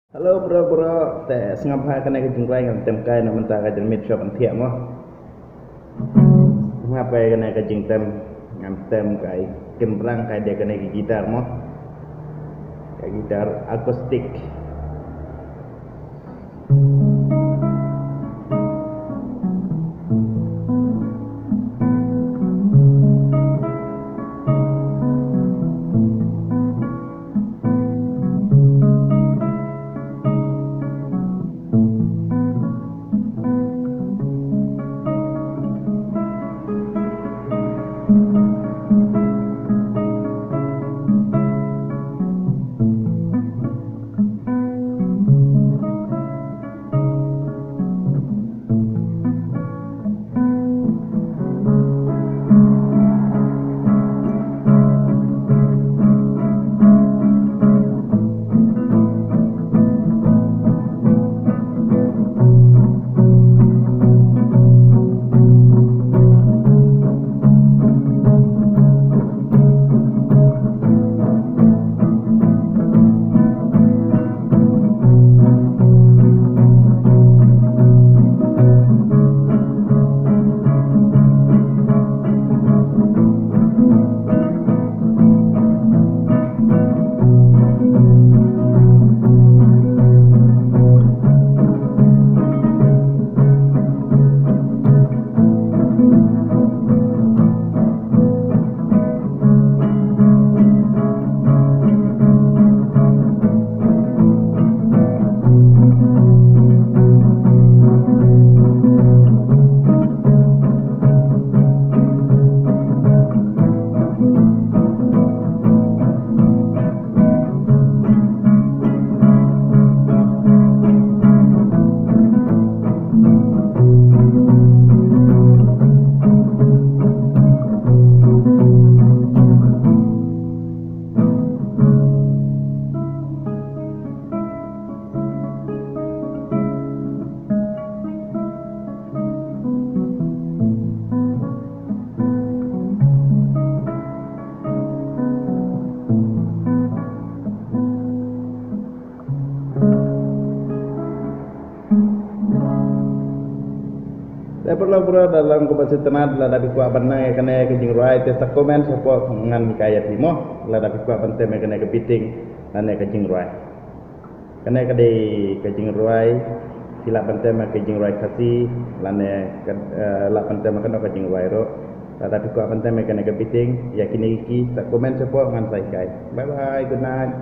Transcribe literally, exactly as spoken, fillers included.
Hello bro, bro. Te sngap ha kane ka jingrwai ngan tem kai na mynta ka janmiet shop an thiah mo. Sngap kai kane ka jingtem ngan tem kai kynrang kai de kane ka guitar mo. Ka guitar acoustic. Te paralok bro, da long kumba sngewtynnat, lada phi kwah ban nang ïa kane ka jingrwai te sa comment support ngan hikai ïa phi mo. Lada phi kwah ban tem ïa kane ka beating lane ka jingrwai. Kane ka dei ka jingrwai, phi lah ban tem ïa ka jingrwai Khasi lane ka, eh, lah ban tem ïa kano ka jingrwai ruh. Lada phi kwah ban tem ïa kane ka beating, ïa kine ki sa comment support ngan sa hikai. Bye bye, good night.